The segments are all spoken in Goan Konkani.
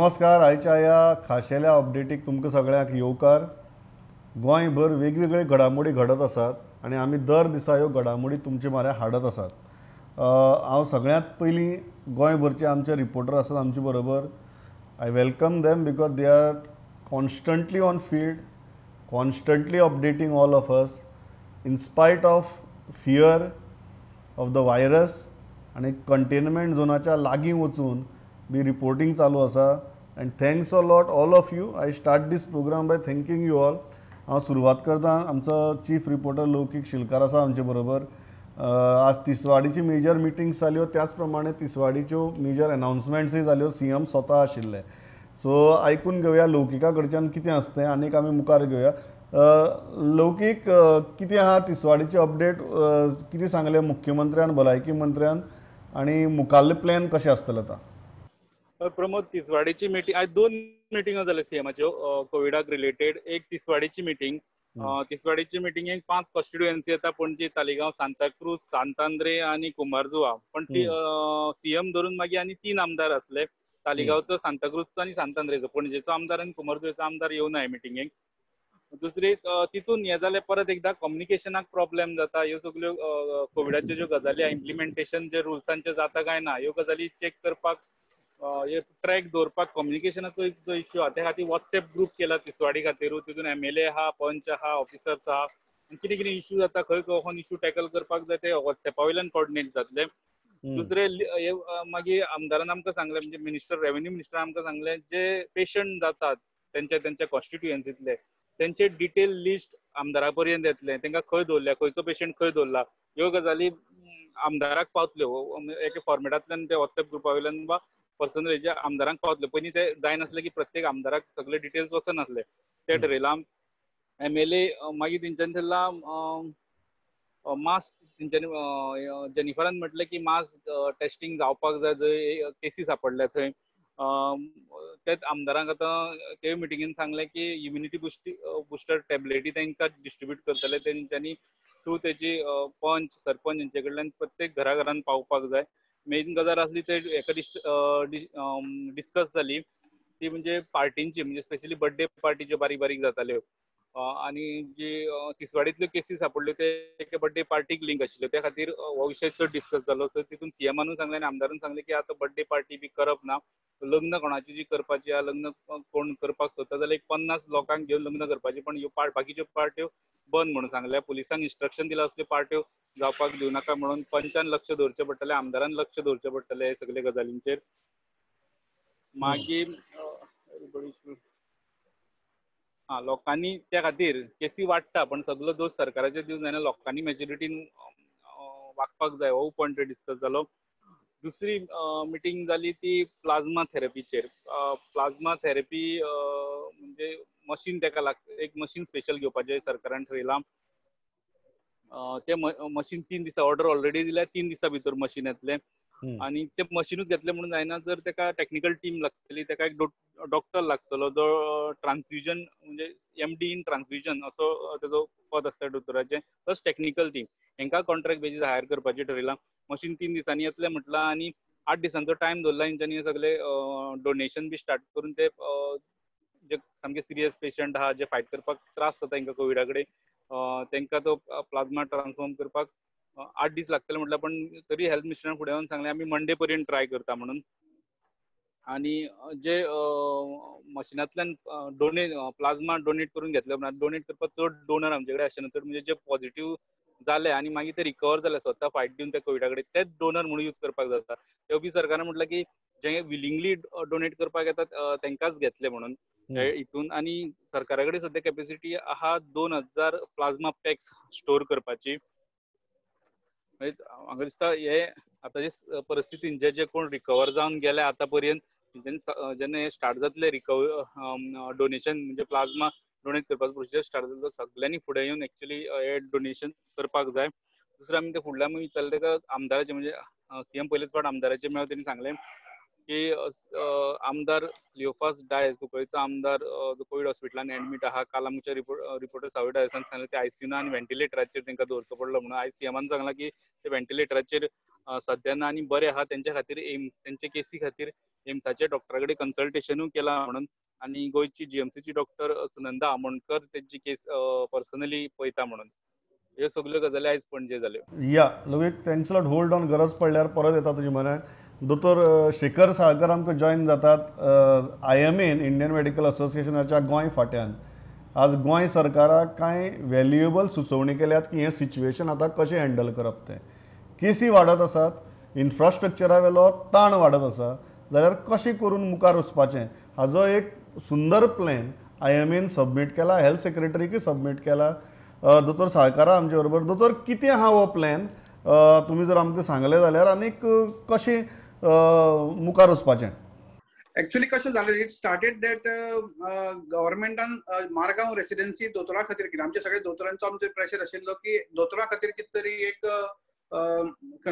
नमस्कार. आयच्या ह्या खाशेल्या अपडेटीक तुमकां सगळ्यांक येवकार. गोंयभर वेगवेगळे घडामोडी घडत आसात आनी आमी दर दिसा ह्यो घडामोडी तुमचे म्हऱ्यान हाडत आसात. हांव सगळ्यांत पयलीं गोंयभरचे आमचे रिपोर्टर आसात आमचे बरोबर. I welcome them because they are constantly on field, constantly updating all of us in spite of fear of the virus आनी कंटेनमेंट झोनाच्या लागीं वचून बी रिपोर्टींग चालू आसा. And thanks a lot all of you. I start this program by thanking you all. हांव सुरवात करता. आमचो चीफ रिपोर्टर लौकीक शिलकार आसा आमचे बरोबर. आज तिसवाडीची मेजर मिटिंग्स जाल्यो, त्याच प्रमाणे तिसवाडीच्यो मेजर अनाउन्समेंट्सूय जाल्यो. सी एम स्वता आशिल्ले. सो आयकून घेवया लौकिका कडच्यान कितें आसा तें आनीक आमी मुखार घेवया. लौकीक, कितें आहा तिसवाडीची अपडेट? कितें सांगलें मुख्यमंत्र्यान, भलायकी मंत्र्यान आनी मुखाल्ले प्लॅन कशें आसतले आतां? प्रमोद, तिसवाडीची मिटींग आज दोन मिटिंगो जाल्यो सीएमाच्यो कोविडाक रिलेटेड. एक तिसवाडीची मिटींग. तिसवाडीची मिटिंगेक 5 कॉन्स्टिट्युएन्सी येता: पणजी, तालिगांव, सांताक्रूज, सांतांद्रे आनी कुंभारजुआ. पण ती सीएम धरून मागीर आनी 3 आमदार आसले, तालिगांवचो, सांताक्रूजचो आनी सांतांद्रेचो. पणजेचो आमदार आनी कुंभारजुवेचो आमदार येवना मिटिंगेक. दुसरी तितून हें जालें, परत एकदा कम्युनिकेशनाक प्रॉब्लेम जाता. ह्यो सगल्यो कोविडाच्यो ज्यो गजाली इम्प्लिमेंटेशन जे रुल्सांचे जाता काय ना, ह्यो गजाली चॅक करपाक, हे ट्रॅक दवरपाक कम्युनिकेशनाचो जो इश्यू आहा त्या खातीर वॉट्सएप ग्रूप केला तिसवाडी खातीर. तितून एमएलए आहा, पंच आहा, ऑफिसर्स आहा. कितें कितें इश्यू जाता, खंय खंय इश्यू टॅकल करपाक जाय ते वॉट्सएपा वयल्यान कॉर्डिनेट जातले. दुसरे मागीर आमदारान आमकां सांगलें, म्हणजे मिनिस्टर, रेवेन्यू मिनिस्टरान आमकां सांगलें, जे पेशंट जातात तेंच्या तेंच्या कॉन्स्टिट्युएन्सीतले तेंचे डिटेल लिस्ट आमदारा पर्यंत येतलें. तांकां खंय दवरल्या, खंयचो पेशंट खंय दवरला, ह्यो गजाली आमदाराक पावतल्यो एके फॉर्मेटांतल्यान, ते वॉट्सएप ग्रुपा वयल्यान वा पर्सनल हेजे आमदारांक पावतले. पयलीं ते जायनासले की प्रत्येक आमदाराक सगळे डिटेल्स वचनासले, ते ठरयलां. एमएलए मागीर तेंच्यांनी ठरला मास्क. तेंच्यांनी जेनिफरान म्हटलें की मास्क टेस्टिंग जावपाक जाय जंय केसी सापडल्या थंय. तेच आमदारांक आतां ते मिटिंगेन सांगलें की इम्युनिटी बुस्टर टॅबलेटी तांकां डिस्ट्रिब्यूट करतले. तेंच्यांनी थ्रू तेजी पंच, सरपंच हेंचे कडल्यान प्रत्येक घरा घरान पावपाक जाय. मेन गजाल आसली ते एका डिस्कस जाली ती म्हणजे पार्टींची, म्हणजे स्पेशली बर्थडे पार्टी ज्यो बारीक बारीक जाताल्यो आनी जी तिसवाडींतल्यो केसी सापडल्यो ते एके बर्थडे पार्टीक लिंक आशिल्ल्यो, त्या खातीर हो विशय चड डिस्कस जालो. सो तितून सीएमानूय सांगलें आनी आमदारान सांगलें की आतां बर्थडे पार्टी बी करप ना. लग्न कोणाची जी करपाची आहा, लग्न कोण करपाक सोदता जाल्यार एक 50 लोकांक घेवन लग्न करपाची, पण ह्यो बाकीच्यो पार्ट्यो बंद म्हणून सांगल्या. पुलिसांक इन्स्ट्रक्शन दिलां असल्यो पार्ट्यो जावपाक दिवं नाका म्हणून. पंचान लक्ष दवरचें पडटलें, आमदारान लक्ष दवरचें पडटलें हे सगळे गजालींचेर. मागीर हा लोकांनी त्या खातीर केसी वाडटा, पण सगलो दोश सरकाराचेर दिवंक जायना, लोकांनी मेजॉरिटीन वागपाक जाय, हो पॉयंट डिस्कस जालो. दुसरी मिटींग जाली ती प्लाझ्मा थेरपीचेर. प्लाझ्मा थेरपी म्हणजे मशीन तेका लागता, एक मशीन स्पेशल घेवपाचें सरकारान ठरयलां. ते मशीन 3 दिसां ऑर्डर ऑलरेडी दिल्या, 3 दिसां भितर मशीन येतलें. आनी ते मशीनूच घेतलें म्हणून जायना, जर तेका टॅक्निकल टीम लागतली, तेका एक डॉक्टर लागतलो जो ट्रान्सफ्युजन म्हणजे एमडी इन ट्रान्सफ्युजन असो तेजो पद आसता दोतोराचें, प्लस टॅक्निकल टीम. हेंकां कॉन्ट्रॅक्ट बेजीस हायर करपाचें ठरयलां. मशीन 3 दिसांनी येतलें म्हटलां आनी 8 दिसांचो टायम दवरला हेंच्यांनी. सगळे डोनेशन बी स्टार्ट करून ते जे सामके सिरियस पेशंट आहा, जे फायट करपाक त्रास जाता हेंकां कोविडा कडेन, तेंकां तो प्लाझ्मा ट्रान्सफॉर्म करपाक 8 दीस लागतले म्हटल्यार. पण तरी हेल्थ मिनिस्टरान फुडें येवन सांगलें आमी मंडे पर्यंत ट्राय करता म्हणून. आनी जे मशिनांतल्यान प्लाझ्मा डोनेट करून घेतले उपरांत डोनेट करपाक चड डोनर आमचे कडेन आसना चड, म्हणजे जे पॉझिटिव्ह जाले आनी मागीर ते रिकवर जाले स्वता फायट दिवन त्या कोविडा कडेन, तेच डोनर म्हणून यूज करपाक जाता. ते बी सरकारान म्हटलें की जे विलिंगली डोनेट करपाक येतात तेंकांच घेतले म्हणून हितून. आनी सरकारा कडेन सद्या कॅपेसिटी आहा 2000 प्लाझ्मा पॅक्स स्टोर करपाची. म्हाका दिसता हे आतांचे परिस्थितीन जे जे कोण रिकवर जावन गेले आतां पर्यंत, जेन्ना हे स्टार्ट जातले रिकवर डोनेशन म्हणजे प्लाझ्मा डोनेट करपाचो प्रोसिजर स्टार्ट जातलो, सगळ्यांनी फुडें येवन एक्चुअली हे डोनेशन करपाक जाय. दुसरें आमी ते फुडल्या आमी विचारलें ताका आमदाराचें, म्हणजे सीएम पयलेच फावट आमदाराचें मेळ्ळो, तेणी सांगलें की आमदार लिओफास डायस, कुंकळीचो आमदार जो कोवीड हॉस्पिटलान एडमीट आहा, काल आमच्या रिपोर्टर सावय डायसान सांगलें ते आयसीयूना आनी व्हेंटिलेटराचेर तांकां दवरचो पडलो म्हणून. आयज सीएमान सांगलां की ते व्हेंटिलेटराचेर सद्या ना आनी बरे आहा, तेंच्या खातीर एम तेंचे केसी खातीर एम्साच्या डॉक्टरा कडेन कन्सल्टेशनूय केलां म्हणून, आनी गोंयची जीएमसीची डॉक्टर सुनंदा आमोणकर तेंची केस पर्सनली पळयता म्हणून. ह्यो सगल्यो गजाली आयज पणजे जाल्यो. या Lovik, thanks lot, hold on, गरज पडल्यार परत येता तुजे म्हऱ्यान. दोतोर शेखर साळकर आमकां जॉयन जातात आयएमएन, इंडियन मेडिकल असोसिएशनाच्या गोंय फांट्यान. आज गोंय सरकाराक कांय व्हॅल्युएबल सुचोवणी केल्यात की हें सिच्युएशन आतां कशें हँडल करप तें. केसी वाडत आसात, इन्फ्रास्ट्रक्चरा वेलो ताण वाडत आसा, जाल्यार कशें करून मुखार वचपाचें हाजो एक सुंदर प्लॅन आयएमएन सबमीट केला, हेल्थ सेक्रेटरीकूय सबमीट केला. दोतोर साळकारा आमचे बरोबर. दोतोर, कितें आहा हो प्लॅन, तुमी जर आमकां सांगलें जाल्यार आनीक कशें मुखार वचपाचें? एक्चुअली कशें जालें, it started that गव्हर्मेंटान मारगांव रेसिडेन्सी दोतोरा खातीर केली. आमचे सगळे दोतोरांचो आमचेर प्रेशर आशिल्लो की दोतोरा खातीर कितें तरी एक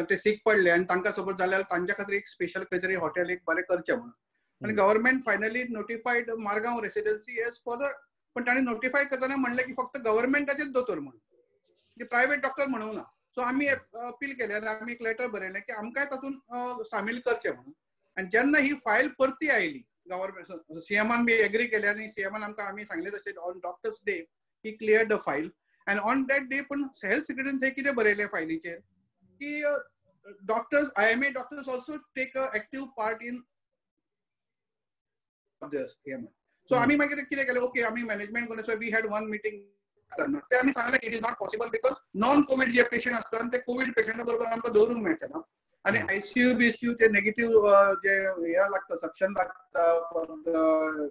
ते सीक पडले आनी तांकां सपोज जाल्यार तांच्या खातीर एक स्पेशल खंय तरी हॉटेल एक बरें करचें म्हणून. आनी government finally notified Margao residency as for the, पण तांणी नोटिफाय करतना म्हणलें की फक्त गव्हर्मेंटाचेच दोतोर म्हणून, की प्रायव्हेट डॉक्टर म्हणूंक ना. सो आमी अपील केलें आनी आमी एक लेटर बरयलें की आमकांय तातूंत सामील करचें म्हणून. आनी जेन्ना ही फायल परती आयली गव्हर्मेंट सीएमान बी एग्री केलें आनी सीएमान आमकां आमी सांगलें तशें on doctors day he clear the file. And on that day पण हेल्थ सेक्रेटरीन थंय कितें बरयलें फायलीचेर की doctors, IMA doctors also take a active part in this. So आमी मागीर कितें केलें, ओके आमी मॅनेजमेंट करून, so we had one meeting करणार. ते आमी सांगलें it is not possible because non COVID J patient आसता ते कोवीड पेशंटा बरोबर आमकां दवरूंक मेळचे ना. आनी आयसीयू बीसीयू ते नेगेटिव्ह जे हे लागता, सक्शन लागता फॉर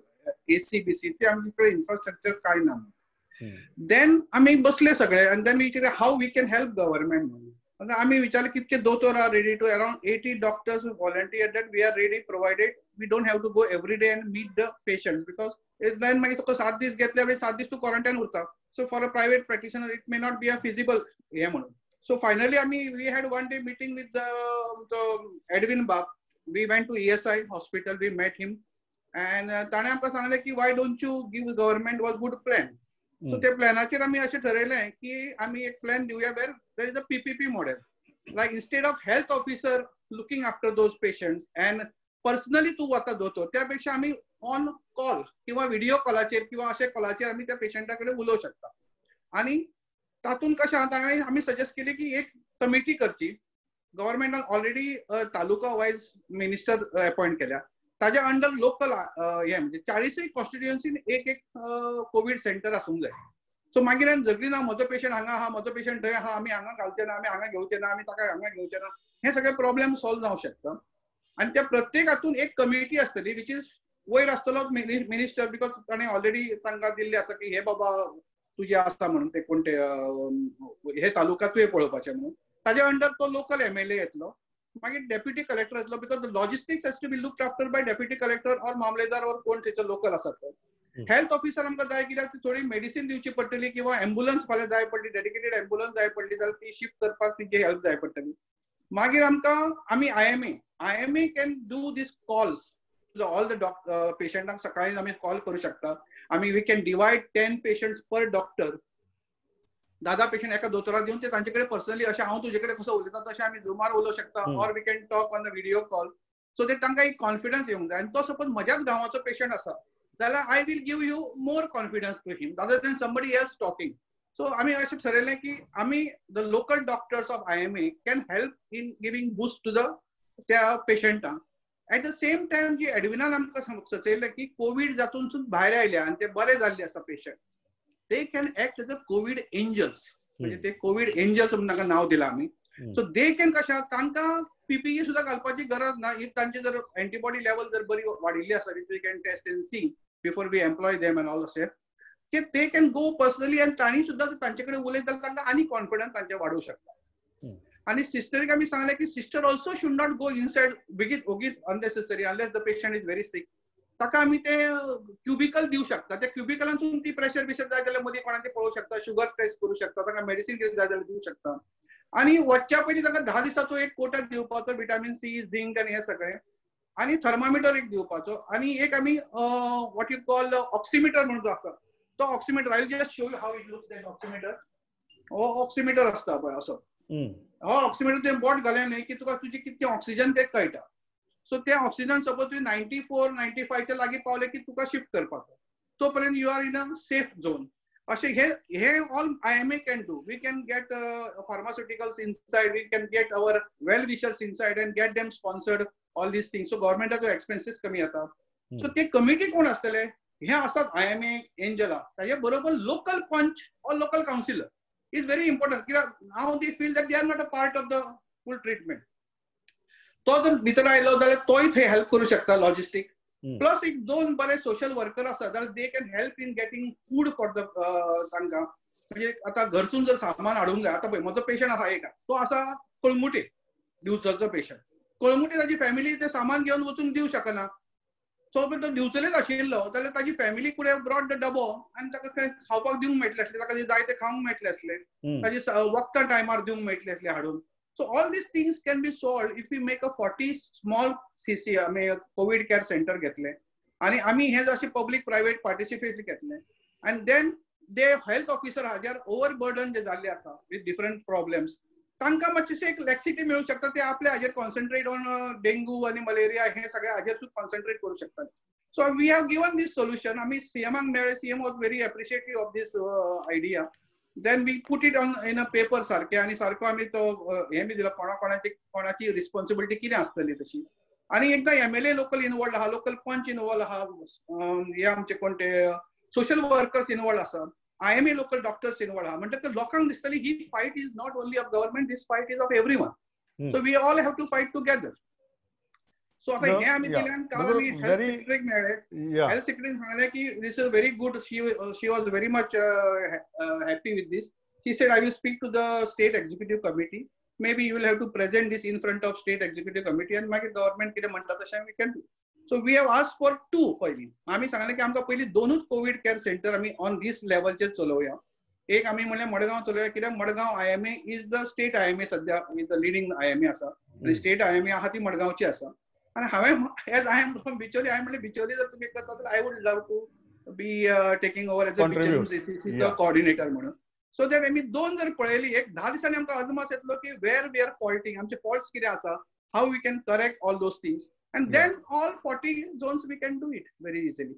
एसी बीसी, ते आमचे कडेन इन्फ्रास्ट्रक्चर काय ना. देन आमी बसले सगळे आनी then we how we can help government म्हणून. आमी विचारलें कितके दोतोर are ready to, around 80 doctors volunteer that we are ready provided we don't have to go every day and meet the patient because then मागीर तुका 7 दीस घेतले मागीर 7 दीस तूं क्वॉरंटायन उरता. So for a private practitioner it may not be a feasible हें म्हणून. सो फायनली आमी we had one day meeting with the Edwin Bab. We went to ESI hospital, we met him and ताणें आमकां सांगलें की why don't you give government was good plan. So त्या प्लॅनाचेर आमी अशें ठरयलें की आमी एक प्लॅन दिवया where there is a PPP model, like instead of health officer looking after those patients and personally तूं वता दोतोर, त्या पेक्षा आमी ऑन कॉल किंवा व्हिडिओ कॉलाचेर किंवा अशे कॉलाचेर आमी त्या पेशंटा कडेन उलोवंक शकता. आनी तातूंत कशें आतां आमी सजेस्ट केली की एक कमिटी करची. गव्हर्मेंटान already taluka wise minister appoint केल्या, ताज्या अंडर लोकल हे म्हणजे 40 कॉन्स्टिट्युएन्सीन एक एक कोवीड सेंटर आसूंक जाय. सो मागीर झगडी ना, म्हजो पेशंट हांगा आहा, म्हजो पेशंट थंय आहा, आमी हांगा घालचे ना, आमी हांगा घेवचे ना, आमी ताका हांगा घेवचे ना, हे सगळे प्रॉब्लेम सॉल्व जावंक शकता. आनी त्या प्रत्येक हातून एक कमिटी आसतली which is वयर आसतलो मिनिस्टर, because ताणें ऑलरेडी तांकां दिल्लें आसा की हे बाबा तुजे आसा म्हणून, ते कोण ते हे तालुका तुवें पळोवपाचें म्हणून. ताज्या अंडर तो लोकल एमएलए येतलो, मागीर डेप्युटी कलेक्टर येतलो, because logistics has to be looked after by deputy collector or mamlatdar or कोण थंयचो लोकल आसा तो. हेल्थ ऑफिसर आमकां जाय कित्याक थोडी मेडिसीन दिवची पडटली किंवा एम्बुलन्स फाल्यां जाय पडली, डेडिकेटेड एम्बुलन्स जाय पडली जाल्यार ती शिफ्ट करपाक तिची हेल्प जाय पडटली. मागीर आमकां आमी IMA can do this calls all the पेशंटांक सकाळी आमी कॉल करूं शकता. आमी we can divide 10 patients per doctor, 10 patient एका दोतोराक दिवन ते तांचे कडेन पर्सनली अशें हांव तुजे कडेन कसो उलयता तशें आमी झुमार उलोवंक शकता, or we can talk on a video call. So ते तांकां एक कॉन्फिडन्स येवंक जाय. आनी तो सपोज म्हज्याच गांवाचो पेशंट आसा जाल्यार I will give you more confidence to him rather than somebody else talking. So आमी अशें ठरयलें की आमी the local doctors of IMA can help in giving boost to the त्या पेशंटांक. एट the same time जी एडविनान आमकां सुचयलें की कोवीड जातूनसून भायर आयल्या आनी ते बरे जाल्ले आसा patient, they can act as a COVID angels, म्हणजे ते कोवीड एंजल्स म्हणून तांकां नांव दिलां आमी. सो they can कशें तांकां पीपीई सुद्दां घालपाची गरज ना. If तांची जर एंटीबॉडी लेवल जर बरी वाडिल्ली आसा, we can test and see before we employ them and all अशें की they can go personally आनी तांणी सुद्दां तांचे कडेन उलयत जाल्यार तांकां आनी कॉन्फिडन्स तांचे वाडूंक शकता. आनी सिस्टरीक आमी सांगलें की sister also should not go inside बेगीन ओगीच unnecessary unless the patient is very sick. ताका आमी ते क्युबिकल दिवं शकता, त्या क्युबिकलांतून ती प्रेशर बिशर जाय जाल्यार मदीं कोणाचें पळोवंक शकता, शुगर टेस्ट करूं शकता, तांकां मेडिसीन कितें जाय जाल्यार दिवं शकता. आनी वचच्या पयलीं तांकां 10 दिसाचो एक कोटा दिवपाचो, विटामीन सी, झिंक आनी हें सगळें, आनी थर्मामिटर एक दिवपाचो, आनी एक आमी what you call oximeter म्हणून जो आसा तो oximeter, I will just show you how it looks that oximeter. हो ऑक्सिमिटर आसता पळय असो, हो ऑक्सिमिटर तुवें बोट घालें न्ही की तुका तुजें कितकें ऑक्सिजन तें कळटा. सो ते ऑक्सिजन सपोज तुवें 94 95च्या लागीं पावले की तुका शिफ्ट करपाक, तो पर्यंत you are in a safe zone. अशें हे हे all IMA can do. We can get pharmaceuticals inside, we can get our well wishers inside and get them sponsored, all these things. So गव्हर्मेंटाचो expenses कमी जाता. सो ते कमिटी कोण आसतले, हे आसात IMA एंजला, ताजे बरोबर local panch or local councillor is very important, कित्याक now they feel that they are not a part of the full treatment. तो जर भितर आयलो जाल्यार तोय थंय हेल्प करूं शकता लॉजिस्टीक. प्लस एक दोन बरे सोशल वर्कर आसा जाल्यार they can help in getting food for the तांकां. म्हणजे आतां घरसून जर सामान हाडूंक जाय, आतां पळय म्हजो पेशंट आसा एक, तो आसा कळमुटे, दिवचलचो पेशंट. कळमुटे ताजी फॅमिली ते सामान घेवन वचून दिवं शकना. सो तो दिवचलेच आशिल्लो जाल्यार ताजी family could have brought the डबो आनी ताका खावपाक दिवंक मेळटलें आसलें, ताका जाय तें खावंक मेळटलें आसलें, ताजी वखदां टायमार दिवंक मेळटलें आसलें हाडून. So all these things can be solved if we make a 40 small CC, आमी कोवीड केअर सेंटर घेतले आनी आमी हे जशें पब्लीक प्रायवेट पार्टिसिपेशन घेतले, and then they health officer हाजेर ओवर बर्डन जे जाल्ले आसा विथ डिफरंट प्रॉब्लेम्स, तांकां मातशें एक लॅक्सिटी मेळूं शकता, ते आपल्या हाजेर कॉन्सन्ट्रेट ऑन डेंगू आनी मलेरिया हे सगळे हाजेर कॉन्सन्ट्रेट करूं शकतात. So we have given this solution. आमी सीएमाक मेळ्ळे, CM was very appreciative of this idea. Then we put it on in a paper सारके, आनी सारको आमी तो हें बी दिलो कोणा कोणाची कोणाची रिस्पॉन्सिबिलिटी कितें आसतली तशी. आनी एकदां MLA local involved आहा, लोकल पंच इनवॉल्व आहा, हे आमचे कोण ते सोशल वर्कर्स इनवॉल्व आसा, IMA local doctors involved आहा, म्हणटकच लोकांक दिसतली ही fight is not only of government, this fight is of everyone. So we all have to fight together. So आतां हें आमी दिल्यान काल आमी हेल्थ सेक्रेटरीक मेळ्ळे, हेल्थ सेक्रेटरीन सांगलें की this is very good, she was very much happy with this. She said I will speak to the state executive committee, maybe you will have to present this in front of state executive committee आनी मागीर गव्हर्मेंट कितें म्हणटा तशें we can do. So we have asked for 2 पयलीं. आमी सांगलें की आमकां पयलीं दोनूच कोवीड केअर सेंटर आमी ऑन दीस लेवलचेर चलोवया. एक आमी म्हणलें मडगांव चलोवया, कित्याक Madgaon IMA is the state IMA सद्या is the leading IMA आसा, आनी स्टेट IMA आहा ती मडगांवची आसा. आनी हांवें as I am from Bicholim, हांवें म्हणलें बिचोली जर तुमी करता जाल्यार I would love to be taking over as a Bicholim CCCचो coordinator म्हणून. सो that आमी दोन जर पळयली, एक 10 दिसांनी आमकां अदमास येतलो की वेर we are faulting, आमचे फॉल्ट्स कितें आसा, how we can correct all those things, and then all 40 zones we can do it very easily.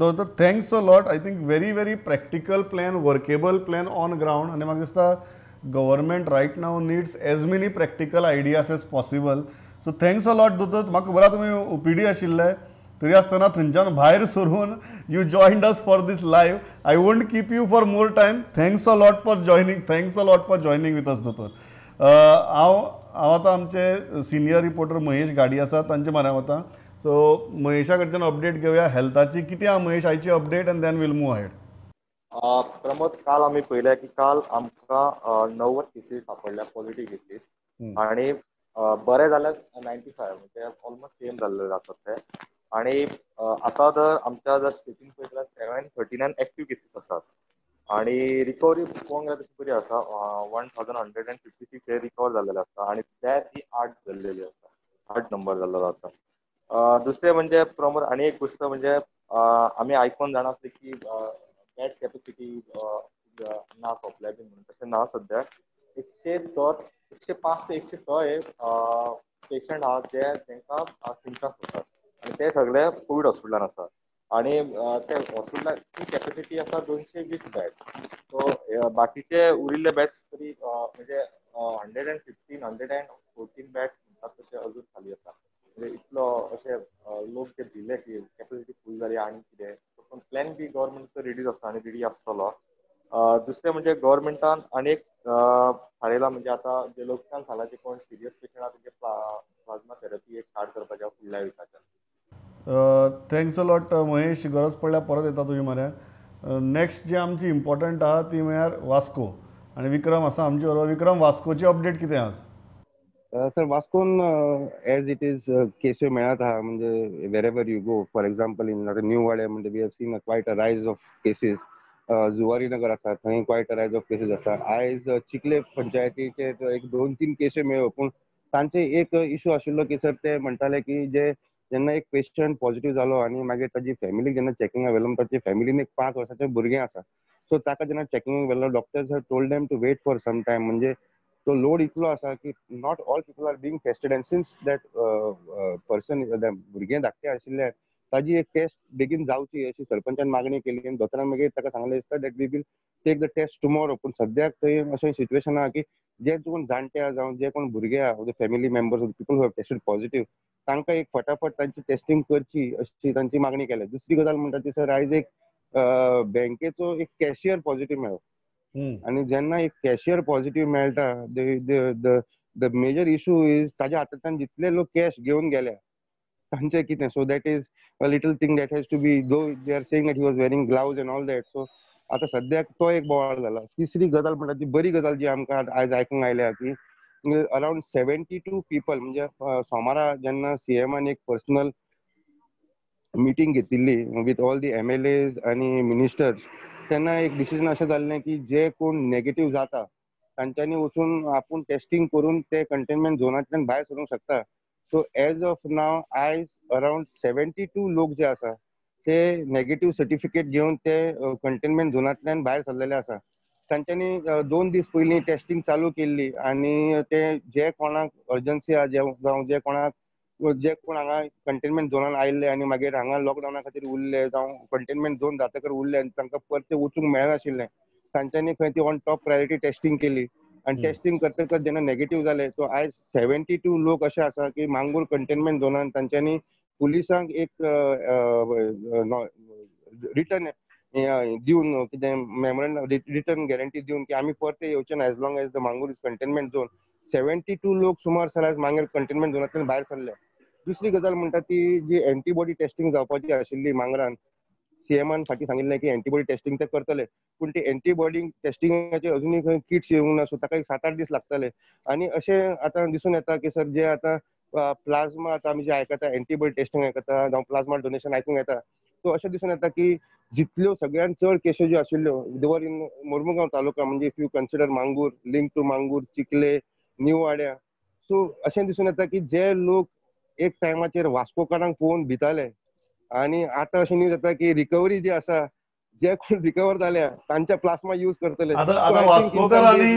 Doctor, thanks a lot. I think very very practical plan, workable plan on ground. आनी म्हाका दिसता government right now needs as many practical ideas as possible. So thanks a lot दोतोर. म्हाका खबर आहा तुमी OPD आशिल्ले, तरी आसतना थंयच्यान भायर सरून you joined us for this live. I won't keep you for more time. Thanks a lot for joining, thanks a lot for joining with us दोतोर. हांव आतां आमचे सिनियर रिपोर्टर महेश गाडी आसा तांचे म्हऱ्यान वता. सो महेशा कडच्यान अपडेट घेवया हेल्थाची. कितें आहा महेश आयची update, and then we'll move ahead. Pramod, काल आमी पळयल्या की काल आमकां 90 केसीस सापडल्या पॉझिटिव्ह केसीस, आनी बरे जाल्यार 95, म्हणजे ऑलमोस्ट सेम जाल्ले आसात ते. आनी आतां जर आमच्या जर स्टेटीन पळयत जाल्यार 739 एक्टीव केसीस आसात, आनी रिकवरी पळोवंक गेल्यार तशी बरी आसा, 1156 हे रिकवर जाल्लेले आसा, आनी डेथ ही 8 जाल्लेली आसा, 8 नंबर जाल्लेलो आसा. दुसरें म्हणजे प्रमोद, आनी एक गोश्ट म्हणजे आमी आयकोन जाणा आसले की बेड कॅपॅसिटी ना सोंपल्या बी म्हणून, तशें ना. सद्या 105 ते 106 हे पेशंट आहा जे तांकां सिमटम्स आसात, आनी ते सगळे कोवीड हॉस्पिटलान आसा. आनी ते हॉस्पिटलाची कॅपॅसिटी आसा 220 बेड्स. सो बाकीचे उरिल्ले बेड्स तरी म्हणजे 115 114 बेड्स म्हणटात तशे अजून खाली आसा. म्हणजे इतलो अशे लोक जे भिले की कॅपॅसिटी फूल जाली आनी कितें, पूण प्लॅन बी गव्हर्मेंटचो रेडीच आसा आनी रेडी आसतलो. दुसरें म्हणजे गव्हर्मेंटान आनी एक थारयलां, म्हणजे आतां जे लोकशान सांगला जे कोण सिरियस पेशंट आहा तेंचे प्लाझ्मा थेरपी एक स्टार्ट करपाचें फुडल्या विकाच्यान. Thanks a lot Mahesh. गरज पडल्यार परत येता तुजे म्हऱ्यान. नेक्स्ट जी आमची इम्पॉर्टंट आहा ती म्हळ्यार वास्को, आनी विक्रम आसा आमचे बरोबर. विक्रम, वास्कोची अपडेट कितें आज? सर, वास्कोन एज it is केस्यो मेळत आहा, म्हणजे wherever you go. For example in new Wale म्हणजे we have seen a quite a rise of cases. Zuari Nagar आसा थंय quite a rise of cases आसा. आयज चिखले पंचायतीचे एक 2-3 केस्यो मेळ्ळ्यो, पूण तांचे एक इशू आशिल्लो की सर ते म्हणटाले की जे जेन्ना एक पेशंट पॉझिटिव्ह जालो आनी मागीर ताजी फॅमिलीक जेन्ना चॅकिंगाक व्हेलो, ताची फॅमिलीन एक 5 वर्साचें भुरगें आसा, सो ताका जेन्ना चॅकिंगाक व्हेलो doctors have told them to wait for some time. म्हणजे तो लोड इतलो आसा की not all people are being tested, and since that person भुरगें धाकटें आशिल्ले ताजी एक टेस्ट बेगीन जावची अशी सरपंचान मागणी केली आनी दोतोरान मागीर ताका सांगलें दिसता that we will take the test tomorrow. पूण सद्याक थंय अशें सिट्युएशन आहा की जे कोण जाणटे आहा जावं जे कोण भुरगे आहा, family members, people who have tested positive, तांकां एक फटाफट तांची टेस्टिंग करची अशी तांची मागणी केल्या. दुसरी गजाल म्हणटा ती सर, आयज एक बँकेचो एक कॅशियर पॉझिटिव्ह मेळ्ळो आनी जेन्ना एक कॅशियर पॉझिटिव्ह मेळटा the major issue is ताज्या हातांतल्यान जितले लोक कॅश घेवन गेल्या तांचे कितें. So that is a little thing that has to be, though they are saying that he was wearing gloves and all that. So आतां सद्याक तो एक बोवाळ जाला. तिसरी गजाल म्हणटा ती बरी गजाल जी आमकां आयज आयकूंक आयल्या की अरावंड 72 पीपल, म्हणजे सोमारा जेन्ना सीएमान एक पर्सनल मिटींग घेतिल्ली with all the MLAs आनी मिनिस्टर्स, तेन्ना एक डिसिजन अशें जाल्लें की जे कोण नेगेटीव जाता तांच्यांनी वचून आपूण टेस्टिंग करून ते कंटेनमेंट झोनांतल्यान भायर सरूंक शकता. सो एज ऑफ नाव आयज अरावंड 72 लोक जे आसा ते नेगेटीव सर्टिफिकेट घेवन ते कंटेनमेंट झोनांतल्यान भायर सरलेले आसा. तांच्यांनी 2 दीस पयलीं टेस्टिंग चालू केल्ली आनी ते जे कोणाक अर्जन्सी आहा जावं जे कोणाक जे कोण हांगा कंटेनमेंट झोनान आयिल्ले आनी मागीर हांगा लॉकडावना खातीर उरले जावं कंटेनमेंट झोन जातकर उरले आनी तांकां परते वचूंक मेळनाशिल्लें, तांच्यांनी खंय ती ऑन टॉप प्रायोरिटी टेस्टिंग केली आनी टेस्टिंग करतकच जेन्ना नेगेटीव जाले सो आयज 72 लोक अशे आसा की मांगूर कंटेनमेंट झोनान तांच्यांनी पुलिसांक एक रिटर्न दिवन कितें मेमोरंडम रिटर्न गॅरंटी दिवन की आमी परते येवचे ना as long as the Mangor is containment zone. 72 लोक सुमार सर आयज मांगेर कंटेनमेंट झोनांतल्यान भायर सरले. दुसरी गजाल म्हणटा ती जी एंटीबॉडी टेस्टिंग जावपाची आशिल्ली मांगरान, सीएमान फाटीं सांगिल्लें की एंटीबॉडी टेस्टिंग ते करतले, पूण ती एंटीबॉडी टेस्टिंगाचे अजुनूय खंय किट्स येवंक ना, सो ताका एक 7-8 दीस लागतले. आनी अशें आतां दिसून येता की सर जे आतां प्लाझ्मा आतां आमी जे आयकता एंटीबॉडी टेस्टिंग आयकता जावं प्लाझ्मा डोनेशन आयकूंक येता, सो अशें दिसून येता की जितल्यो सगळ्यान चड केसी ज्यो आशिल्ल्यो देवर इन मोर्मुगांव तालुका, म्हणजे if you consider Mangor, link to Mangor, Chikhale, new वाड्या, सो अशें दिसून येता की जे लोक एक टायमाचेर वास्कोकारांक पळोवन भिताले आनी आतां अशें न्यूज येता की रिकवरी जी आसा जे कोण रिकवर जाल्या तांच्या प्लाझ्मा यूज करतले. आतां वास्कोकारांनी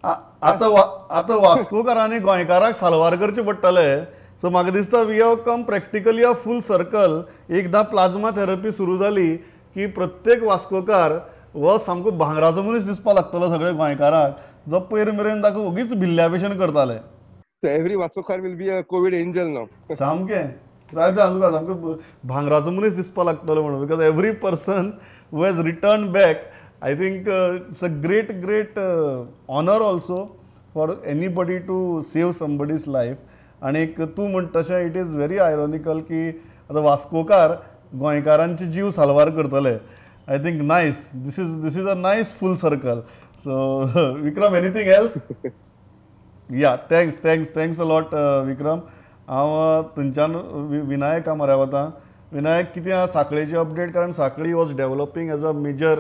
आतां वास्कोकारांनी गोंयकाराक साल्वार करचें पडटलें. सो म्हाका दिसता we have come practically a full circle. एकदां प्लाझ्मा थेरपी सुरू जाली की प्रत्येक वास्कोकार हो सामको भांगराचो मनीस दिसपाक लागतलो सगळे गोंयकाराक, जो पयर मेरेन ताका ओगीच भिल्ल्या भशेन करताले. Every Vascokar will be a COVID angel now. सामकें सामकें भांगराचो मनीस दिसपाक लागतलो म्हणून, because every person who has return back, I think it's a great great honour also for anybody to save somebody's life. आनीक तूं म्हणटा तशें it is very ironical की आतां वास्कोकार गोंयकारांचे जीव साल्वार करतले. I think nice, this is a nice full circle. So Vikram, anything else? Yeah, thanks thanks thanks a lot Vikram. हांव थंयच्यान विनायका म्हऱ्या वता. विनायक, कितें आहा साखळेची अपडेट? कारण Sanquelim was developing as a major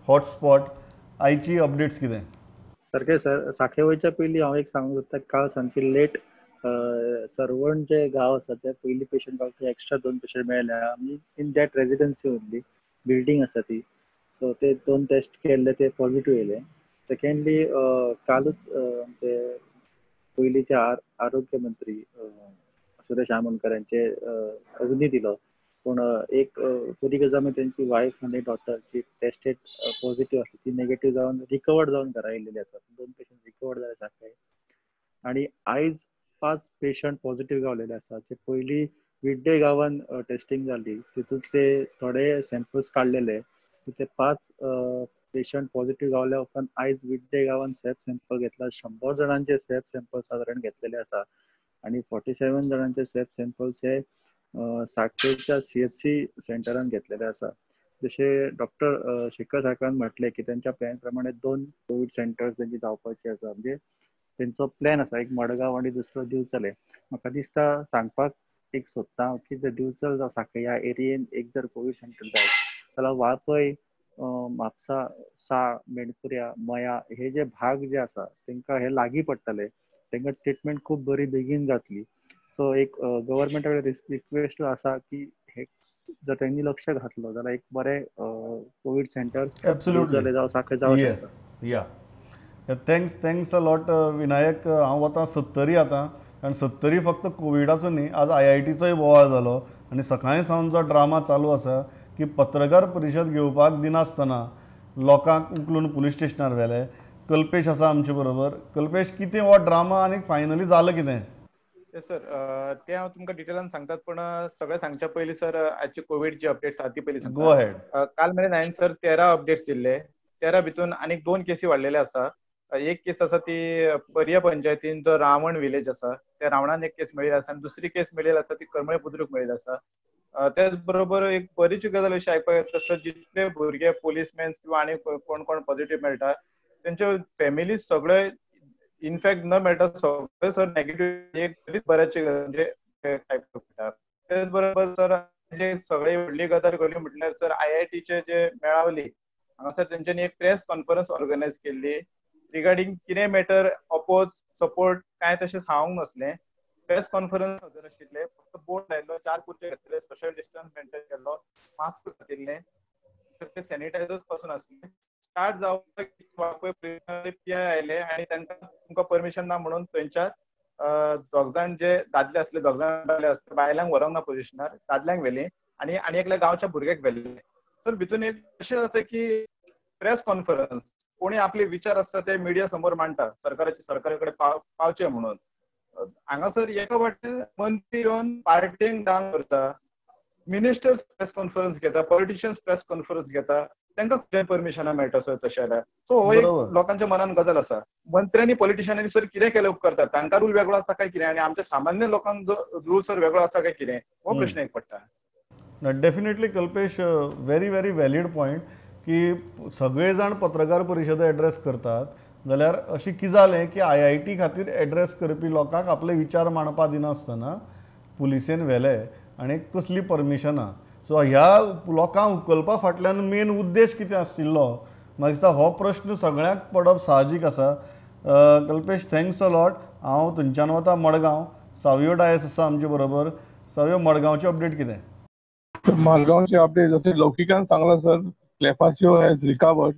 hotspot. आयची अपडेट्स कितें? सारकें सर, साखळे वयच्या पयलीं हांव एक सांगूंक सोदता, काल सामकी लेट सर्वण जे गांव आसा ते पयली पेशंट गावता, एक्स्ट्रा 2 पेशंट मेळ्ळे आनी in that residency only building आसा ती, सो ते 2 टेस्ट केल्ले ते पॉझिटिव्ह येयले. सेकेंडली कालूच आमचे पयलींचे आरोग्य मंत्री सुरेश आमोणकर यांचे अग्नी दिलो, पूण एक बरी गजाल म्हणजे तेंची वायफ आनी डॉटर जी टेस्टेड पॉझिटिव्ह आसली ती नेगेटीव जावन रिकवर्ड जावन घरा येयलेली आसा. 2 पेशंट रिकवर्ड जाले साखळे आनी आयज 5 पेशंट पॉझिटिव्ह गावलेले आसा. जे पयलीं विड्डे गांवान टेस्टिंग जाली तितूंतले थोडे सॅम्पल्स काडलेले, ते 5 पेशंट पॉझिटिव्ह गावल्या उपरांत आयज विड्डे गांवान स्वॅब सॅम्पल घेतला. 100 जाणांचे स्वॅब सॅम्पल सादारण घेतलेले आसा आनी 47 जाणांचे स्वॅब सॅम्पल्स हे साखळेच्या CHC सेंटरान घेतलेले आसा. जशें डॉक्टर शेखर साळकारान म्हटलें की तेंच्या प्लॅन प्रमाणे 2 कोवीड सेंटर्स तेंची जावपाची आसा, म्हणजे तेंचो प्लॅन आसा, एक मडगांव आनी दुसरो दिवचले. म्हाका दिसता सांगपाक एक सोदता की जर दिवचल जावं साखळे ह्या एरियेन एक जर कोवीड सेंटर जायत जाल्यार वाळपय, म्हापसा, साळ, मेणकुऱ्या, मया हे जे भाग जे आसा तेंकां हे लागीं पडटले, तेंकां ट्रिटमेंट खूब बरी बेगीन जातली. सो एक गव्हर्मेंटा कडेन रिक्वेस्ट आसा की हे जर तेंणी लक्ष घातलो जाल्यार एक बरें कोवीड सेंटर दिवचले जावं साखळे जावं शकता. या, thanks thanks a lot Vinayak. हांव वतां सत्तरी आतां, कारण सत्तरी फक्त कोविडाचो न्ही, आज IITचोय बोवाळ जालो आनी सकाळी सावन जो ड्रामा चालू आसा की पत्रकार परिशद घेवपाक दिनासतना लोकांक उखलून पुलीस स्टेशनार व्हेले. कल्पेश आसा आमचे बरोबर. कल्पेश, कितें हो ड्रामा आनी फायनली जालें कितें? येस सर, ते हांव तुमकां डिटेलान सांगतात, पण सगळें सांगच्या पयलीं सर आजची कोवीड जी अपडेट्स आहा ती पयलीं गो अहेड. काल मेरेन हांवें सर 13 अपडेट्स दिल्ले. 13 भितून आनीक 2 केसी वाडलेले आसा. एक केस आसा ती पर्या पंचायतीन जो रावण विलेज आसा त्या रावणान एक केस मेळिल्ली आसा आनी दुसरी केस मेळिल्ली आसा ती करमळे बुद्रुक मेळिल्ली आसा. त्याच बरोबर एक बरीच गजाल अशी आयकपाक येता सर, जितले भुरगे पोलिसमॅन्स किंवा आनी कोण कोण पॉझिटिव्ह मेळटा तेंच्यो फॅमिली सगळे इनफॅक्ट न मेळटा सगळे सर नेगेटिव्ह. एक बरीच बऱ्याची म्हणजे आयकपाक मेळटा. त्याच बरोबर सर सगळे व्हडली गजाल घडली म्हटल्यार सर IITचे जे मेळावली हांगासर तेंच्यांनी एक प्रेस कॉन्फरन्स ऑर्गनायज केल्ली रिगार्डिंग कितें मॅटर अपोज सपोर्ट कांय तशें सांगूंक नासलें. प्रेस कॉन्फरन्स हजर आशिल्ले, फक्त बोर्ड लायल्लो, 4 कुर्चे घातले, सोशल डिस्टन्स मेंटेन केल्लो, मास्क घातिल्ले, ते सॅनिटायझर्स पासून आसले. स्टार्ट जावपाक पीआय आयले आनी तांकां तुमकां परमिशन ना म्हणून थंयच्या दोग जाण जे दादले आसले, दोग जाण बायले आसले, बायलांक व्हरोंक ना पोजिशनार, दादल्यांक व्हेली आनी आनी एकल्या गांवच्या भुरग्याक व्हेल्ले. सर भितून एक अशें जाता की प्रेस कॉन्फरन्स कोणी आपले विचार आसता ते मिडिया समोर मांडटा सरकाराचे, सरकारा कडेन पावचे म्हणून. हांगासर एका वाटेन मंत्री येवन पार्टींक डान्स करता, मिनिस्टर्स प्रेस कॉन्फरन्स घेता, पॉलिटिशियन्स प्रेस कॉन्फरन्स घेता, तांकां खंय परमिशनां मेळटा सर तशें जाल्यार. सो हो एक लोकांच्या मनान गजाल आसा. मंत्र्यांनी पॉलिटिशियनांनी सर कितें केलें उपकारता, तांकां रूल वेगळो आसा काय कितें आनी आमच्या सामान्य लोकांक जो रूल सर वेगळो आसा काय कितें, हो प्रश्न एक पडटा. Definitely Kalpesh, very very valid point की सगळे जाण पत्रकार परिशद एड्रेस करतात जाल्यार अशें कितें जालें की IIT खातीर एड्रेस करपी लोकांक आपले विचार मांडपा दिनासतना पुलिसेन व्हेले आनी कसली परमिशनां. सो ह्या लोकांक उखलपा फाटल्यान मेन उद्देश कितें आशिल्लो म्हाका दिसता हो प्रश्न सगळ्यांक पडप साहजीक आसा. Kalpesh, thanks a lot. हांव थंयच्यान वता मडगांव. सावियो डायस आसा आमचे बरोबर. सावियो, मडगांवची अपडेट कितें? मडगांवची अपडेट जशें लौकिकान सांगलां सर, क्लेफासियो हॅज रिकवर्ड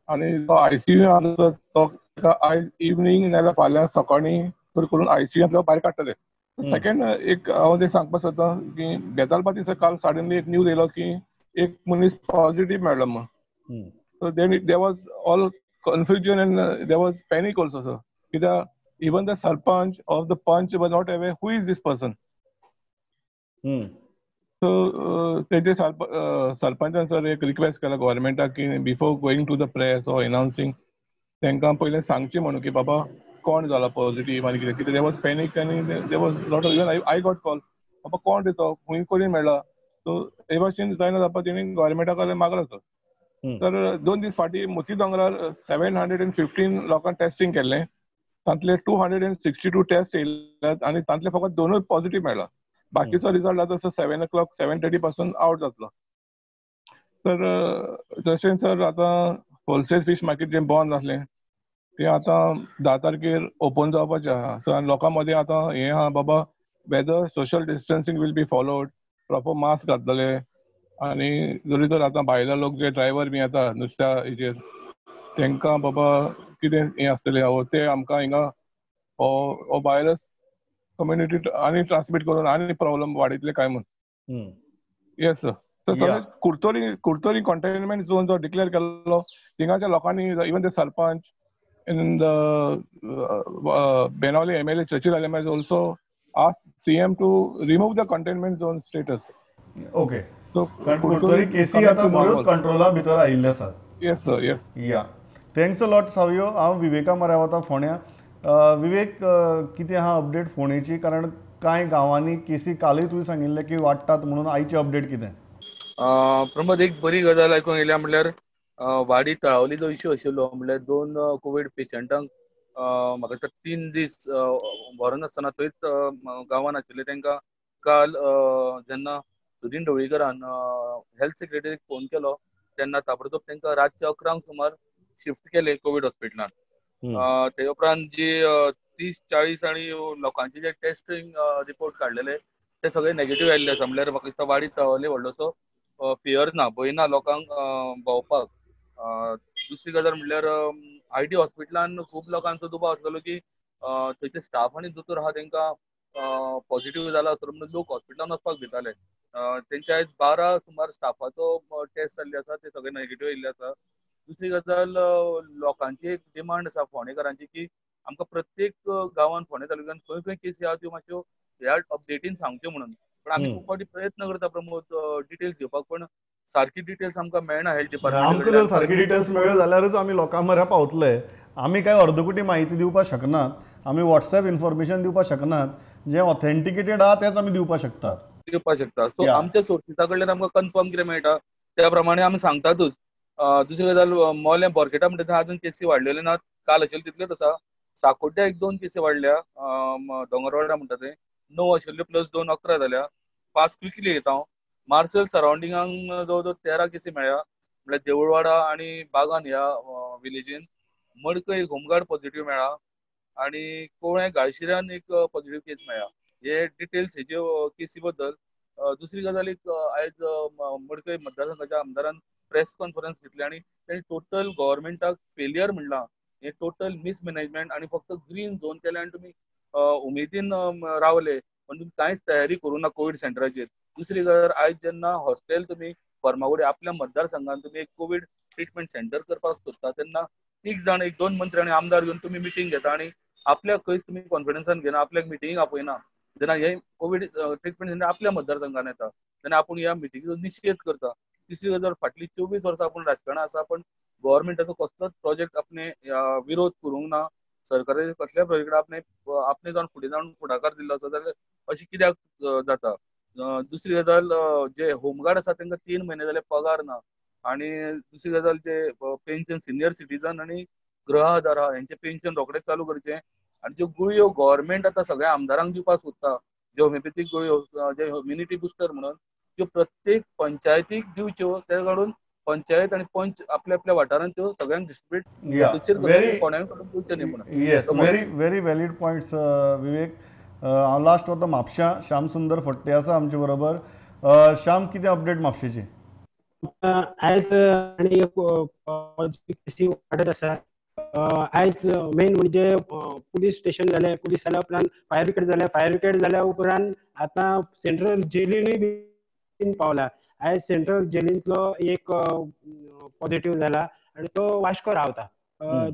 आनी जो ICU आसा सर तो आयज इवनींग नाजाल्यार फाल्यां सकाळीं चड करून ICUंतलो भायर काडटले. सेकंड एक हांव तें सांगपाक सोदता की बेतालबाती सर काल सडनली एक न्यूज येयलो की एक मनीस पॉझिटिव्ह मेळ्ळो म्हूण. So then there was all confusion and there was panic also sir, कित्याक even the sarpanch of the panch was not aware who is this person. So तेजे सरपंचान सर एक रिक्वेस्ट केला गव्हर्मेंटाक की before going to the press or announcing तांकां पयलें सांगचें म्हणून की बाबा कोण जाला पॉझिटिव्ह आनी कितें कितें. There was panic आनी there was lot of, even I got call, बाबा कोण रे तो, खंय कोणी मेळ्ळा. सो हे भाशेन जायना जावपा तेणी गव्हर्मेंटा कडेन मागला सर. तर 2 दीस फाटीं मोती दोंगरार 715 लोकांक टेस्टिंग केल्लें, तांतले 262 टेस्ट येयल्यात आनी तांतले फकत 2 पॉझिटिव्ह मेळ्ळा. बाकीचो रिजल्ट आतां सर 7 o'clock 7:30 पासून आवट जातलो. तर तशें सर आतां होलसेल फीश मार्केट जें बंद आसलें तें आतां 10 तारखेर ओपन जावपाचें आहा. सो आनी लोकां मदीं आतां हें आहा बाबा whether social distancing will be followed, proper mask घातले आनी जरी तर आतां भायले लोक जे ड्रायव्हर बी येता नुस्त्या हेजेर तांकां बाबा कितें हें आसतलें हो ते आमकां हिंगा हो व्हायरस कम्युनिटी आनी ट्रान्समीट करून आनी प्रॉब्लम वाडयतले काय म्हूण. Yes sir. तशेंच कुर्तोरी कंटेनमेंट झोन जो डिक्लेअर केल्लो थिंगाच्या लोकांनी even the sarpanch and Benaulim MLA Churchill Alemao also asked CM to remove the containment zone status. Okay. So Curtorim केसी आतां बऱ्योच कंट्रोला भितर आयिल्ले आसात. Yes sir, yes. Yeah, thanks a lot Savio. हांव विवेका मऱ्या वता फोंड्या. विवेक, कितें आहा अपडेट फोंडेची? कारण कांय गांवांनी केसी कालूय तुवें सांगिल्लें की वाडटात म्हणून, आयची अपडेट कितें? प्रमोद, एक बरी गजाल आयकूंक येयल्या म्हणल्यार वाडी तळावली जो इश्यू आशिल्लो म्हणल्यार 2 कोवीड पेशंटांक म्हाका दिसता 3 दीस व्हरनासतना थंयच गांवांत आशिल्ले तांकां काल जेन्ना सुदीन ढवळीकरान हेल्थ सेक्रेटरीक फोन केलो तेन्ना ताबडतोब तांकां रातच्या 11 सुमार शिफ्ट केले कोवीड हॉस्पिटलान. ते उपरांत जी 30-40 आनी लोकांचे जे टेस्टिंग रिपोर्ट काडलेले ते सगळे नेगेटिव्ह आयिल्ले आसा. म्हणल्यार म्हाका दिसता वाडी तळावली व्हडलोसो फियर ना, भंय ना लोकांक भोंवपाक. दुसरी गजाल म्हणल्यार IT हॉस्पिटलान खूब लोकांचो दुबाव आसलेलो की थंयचे स्टाफ आनी दोतोर आहा तांकां पॉझिटिव्ह जाला आसतलो म्हणून लोक हॉस्पिटलान वचपाक भिताले. तेंच्या आयज 12 सुमार स्टाफाचो टेस्ट जाल्ली आसा, ते सगळे नेगेटिव्ह येयल्ले आसा. दुसरी गजाल, लोकांची एक डिमांड आसा फोंडेकारांची की आमकां प्रत्येक गांवान फोंडे तालुक्यान खंय खंय केसी आहा त्यो मातश्यो ह्या अपडेटीन सांगच्यो म्हणून. पण आमी खूब फावटी प्रयत्न करता प्रमोद डिटेल्स घेवपाक, पण सारकी डिटेल्स आमकां मेळना हेल्थ डिपार्टमेंट. आमकां जर सारकी डिटेल्स मेळ्ळ्यो जाल्यारच आमी लोकां म्हऱ्या पावतले. आमी काय अर्दकुटी म्हायती दिवपाक शकनात, आमी वॉट्सएप इन्फॉर्मेशन दिवपाक शकनात, जें ऑथेंटिकेटेड आहा तेंच आमी दिवपाक शकतात. सो आमच्या सोर्सिसा कडल्यान आमकां कन्फर्म कितें मेळटा त्या प्रमाणे आमी सांगतातूच. दुसरी गजाल, मोलें बोरखेटा म्हणटा थंय अजून केसी वाडलेले नात, काल आशिल्ले तितलेच आसा. साकोड्ड्या 1-2 केसी वाडल्या, दोंगरवाडा म्हणटा थंय 9 आशिल्ल्यो प्लस 2 11 जाल्या. फास्ट क्विकली घेता हांव. मार्सेल सरावंडिंगांक जवळ जवळ 13 केसी मेळ्ळ्या, म्हणल्यार देवळवाडा आनी बागान ह्या विलेजीन. मडकय एक होमगार्ड पॉझिटिव्ह मेळ्ळा आनी कोवळें गाळशिऱ्यान एक पॉझिटिव्ह केस मेळ्ळा. हे डिटेल्स हेजे केसी बद्दल. दुसरी गजाल, एक आयज मडकय मतदारसंघाच्या आमदारान प्रेस कॉन्फरन्स घेतली आनी तांणी टोटल गव्हर्मेंटाक फेलियर म्हणलां, हे टोटल मिसमॅनेजमेंट आनी फक्त ग्रीन झोन केलें आनी तुमी उमेदीन रावले पण तुमी कांयच तयारी करूं ना कोवीड सेंटराचेर. दुसरी गजाल, आयज जेन्ना हॉस्टेल तुमी फर्मागुडी आपल्या मतदारसंघान तुमी एक कोवीड ट्रिटमेंट सेंटर करपाक सोदता तेन्ना 3 जाण 1-2 मंत्री आनी आमदार घेवन तुमी मिटींग घेता आनी आपल्याक खंयच तुमी कॉन्फिडन्सान घेना, आपल्याक मिटिंगेक आपयना. जेन्ना हे कोवीड ट्रिटमेंट सेंटर आपल्या मतदारसंघान येता तेन्ना आपूण ह्या मिटिंगेचो निशेध करता. तिसरी गजाल, फाटली 24 वर्सां आपूण राजकारणां आसा पण गव्हर्मेंटाचो कसलोच प्रोजेक्ट आपणे विरोध करूंक ना, सरकाराच्या कसल्या प्रोजेक्टा आपणे आपणे जावन फुडें जावन फुडाकार दिल्लो आसा जाल्यार अशें कित्याक जाता. दुसरी गजाल, जे होमगार्ड आसा तांकां 3 म्हयने जाले पगार ना. आनी दुसरी गजाल, जे पेन्शन सिनियर सिटीजन आनी गृह आधार आहा हेंचें पेन्शन रोखडेंच चालू करचें. आनी ज्यो गुळयो गव्हर्मेंट आतां सगळ्या आमदारांक दिवपाक सोदता, ज्यो होमिओपॅथीक गुळयो, जे इम्युनिटी बुस्टर म्हणून, त्यो प्रत्येक पंचायतीक दिवच्यो, ते काडून पंचायत आनी पंच आपल्या आपल्या वाठारांत त्यो सगळ्यांक डिस्ट्रीब्यूट कोणाक दिवच्यो न्ही म्हणून. Yes, very very valid points Vivek. हांव लास्ट वता म्हापश्यां, श्याम सुंदर फट्टे आसा आमचे बरोबर. श्याम, कितें अपडेट म्हापशेची? आयज आनी केसी वाडत आसा. आयज मेन म्हणजे पुलीस स्टेशन जालें, पुलीस जाल्या उपरांत फायर ब्रिगेड जालें, फायर ब्रिगेड जाल्या उपरांत आतां सेंट्रल जेलीनूय बीन पावला. आयज सेंट्रल जेलींतलो एक पॉझिटिव्ह जाला आनी तो वास्को रावता.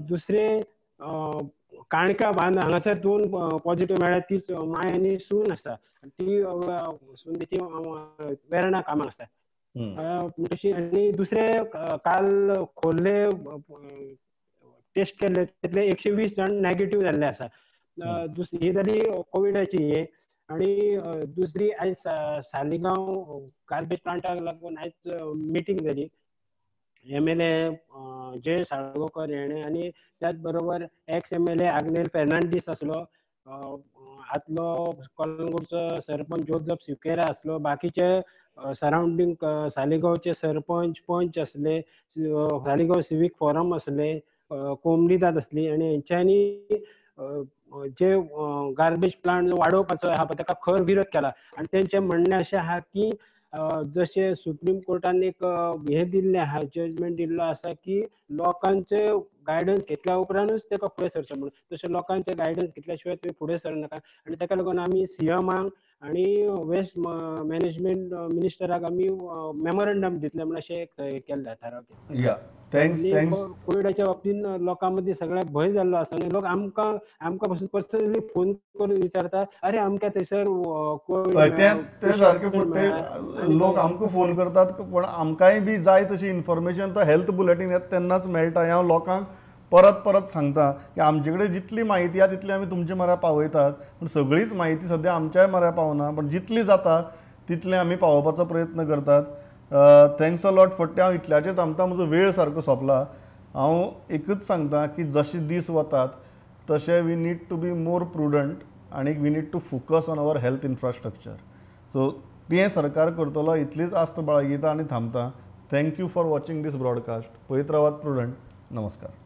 दुसरें काणका बांद हांगासर 2 पॉझिटिव्ह मेळ्ळ्या, ती माय आनी सून आसा, ती सून ती वेर्णा कामाक आसता. आनी दुसरें काल खोर्ले टेस्ट केल्ले तितले 120 जाण नेगेटिव्ह जाल्ले आसा. ही जाली कोविडाची हे. आनी दुसरी आयज सालिगांव गार्बेज प्लांटाक लागून आयज मिटींग जाली. MLA J Salgaonkar हेणे आनी त्याच बरोबर ex MLA Agnel Fernandes आसलो, आदलो कलंगूटचो सरपंच जोजफ सिकेरा आसलो, बाकीचे सरावंडींग सालिगांवचे सरपंच पंच आसले, सालिगांव सिवीक फोरम आसले, कोमलीदाद आसली. आनी हेंच्यांनी जे गार्बेज प्लांट वाडोवपाचो आहा पळय ताका खर विरोध केला. आनी तेंचें म्हणणें अशें आहा की जशें सुप्रीम कोर्टान एक हें दिल्लें आहा, जजमेंट दिल्लो आसा की लोकांचे गायडन्स घेतल्या उपरांतूच ताका फुडें सरचें म्हणून, तशें लोकांचे गायडन्स घेतल्या शिवाय तुमी फुडें सरनाका. आनी ताका लागून आमी सीएमाक आनी वेस्ट मॅनेजमेंट मिनिस्टराक आमी मेमोरंडम दितले म्हण अशें एक केल्लें थाराव. कोविडाच्या बाबतीन लोकां मदीं सगळ्याक भंय जाल्लो आसा आनी लोक आमकां आमकां पसून पर्सनली फोन करून विचारता, अरे आमकां थंयसर कोविड. ते सारके फुट्टे लोक आमकां फोन करतात, पण आमकांय बी जाय तशी इन्फॉर्मेशन तो हेल्थ बुलेटीन येता तेन्नाच मेळटा. हांव लोकांक परत परत सांगता की आमचे कडेन जितली म्हायती आहा तितली आमी तुमचे म्हऱ्या पावयतात, पूण सगळीच म्हायती सद्या आमच्याय म्हऱ्या पावना, पण जितली जाता तितलें आमी पावोवपाचो प्रयत्न करतात. Thanks a lot फट्टे. हांव इतल्याचेर थांबता, म्हजो वेळ सारको सोंपला. हांव एकूच सांगता की जशे दीस वतात तशे we need to be more prudent आनी we need to focus on our health infrastructure. So तें सरकार करतलो इतलीच आस्त बाळगिता आनी थांबता. Thank you for watching this broadcast. पळयत रावात प्रुडंट. नमस्कार.